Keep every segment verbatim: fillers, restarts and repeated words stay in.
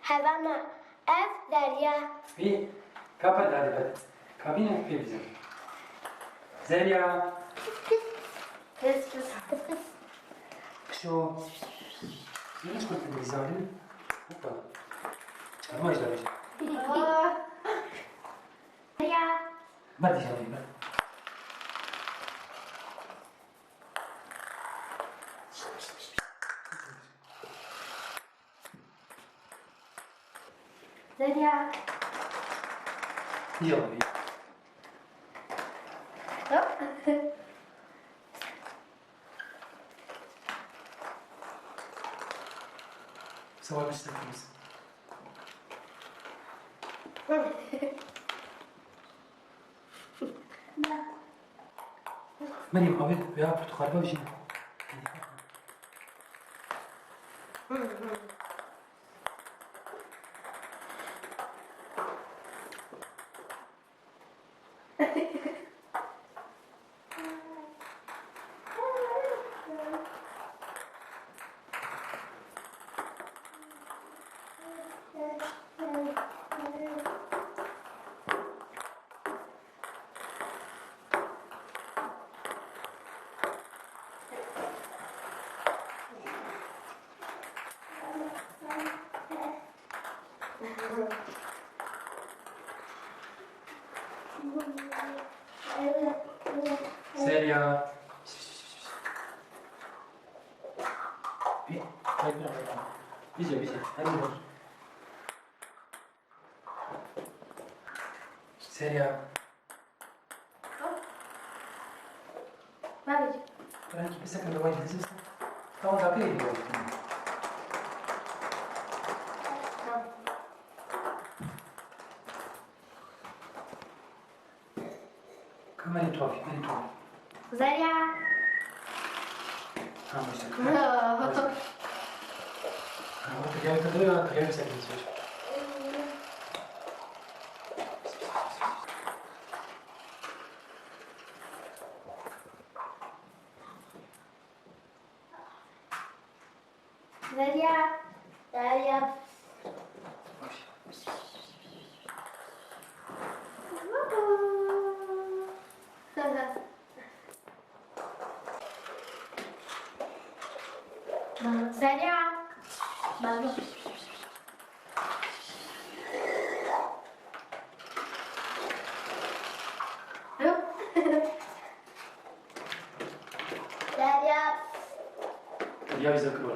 Heva me, ev derya. Wî, ka ber dadê ber. Kabîne pê bizin. Zerya. Pis, pis, pis, pis. Kişo. Yine çikolata bizarın. Hoppa. Çıkarma işte bir şey. Aa. Zerya. Ber diyeceğim ben. Zerya. Yok. Yok. Savaş takımız. Meryem, abi ya portakal ver şimdi. Serya. Bir, bir, bir, bir. Bize, bize. Hadi dur. Serya. Babacığım. Belki bir sakın da vay gideceğiz. Tamam, dakika geliyor. Tamam. Kamerayı tuhaf, kamerayı tuhaf. Zerya. Ha, başla. Başla. Ha, bak, gel, gel, gel, gel, sen geç, geç. Derya. Derya. Derya. Baba. Derya. Derya bize kırma.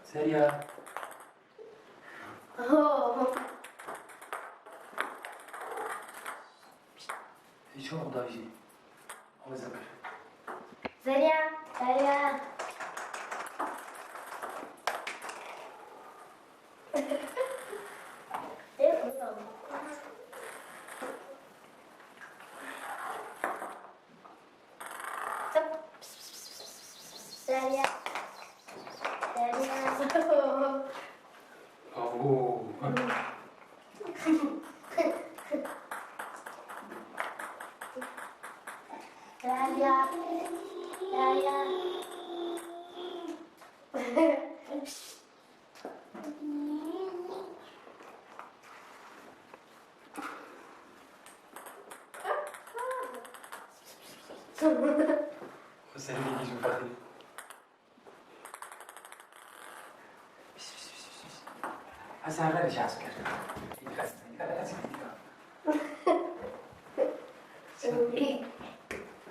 Serya. Ho. Hiç yok da bir şey. O yüzden. Zerya, Zerya. Derya. Derya. Abo. Derya. Derya. Sen ne diyorsun Fatih? Hasan, hadi şans gel. Hadi, hadi, hadi.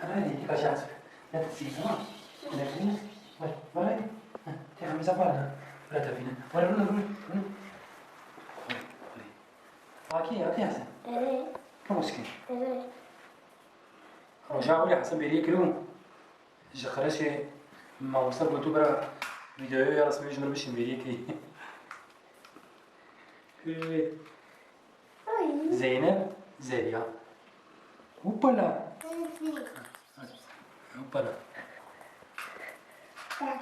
Hadi, hadi, şans gel. Ne diyorsun, tamam? Ne diyorsun? Vay, vay. Heh, te hamiza var ha. Bırak da bine. Vay, vay, vay, vay. Vay, vay. Bakayım, hadi Hasan. Evet. Tamam, sıkıntı. Evet. Roja Hûrê Hesen bêriyê kiribû. Ji qirêşê mamoste got, "Tu bira vîdeoya ya resmê ji min bişîn bêriyê kirî." Hey. Ay. Zeynep, Zerya. Hoppala. Ay. Hoppala. Bak.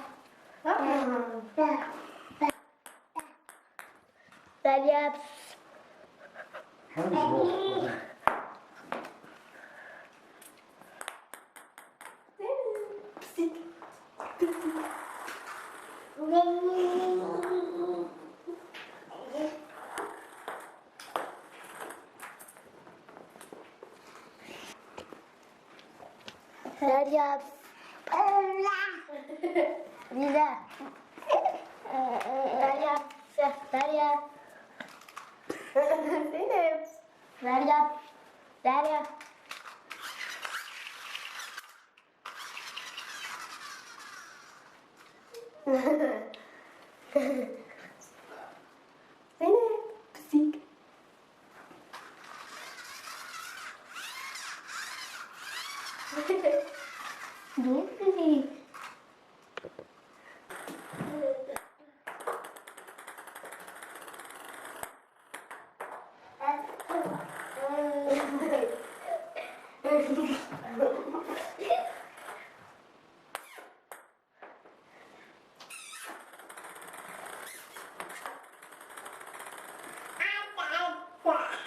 Derya. Pisîk. Pisîk. Derya. Lila. Derya. Derya. Zeynep. Derya. Derya. Zeynep, pisîk. Zeynep, pisîk.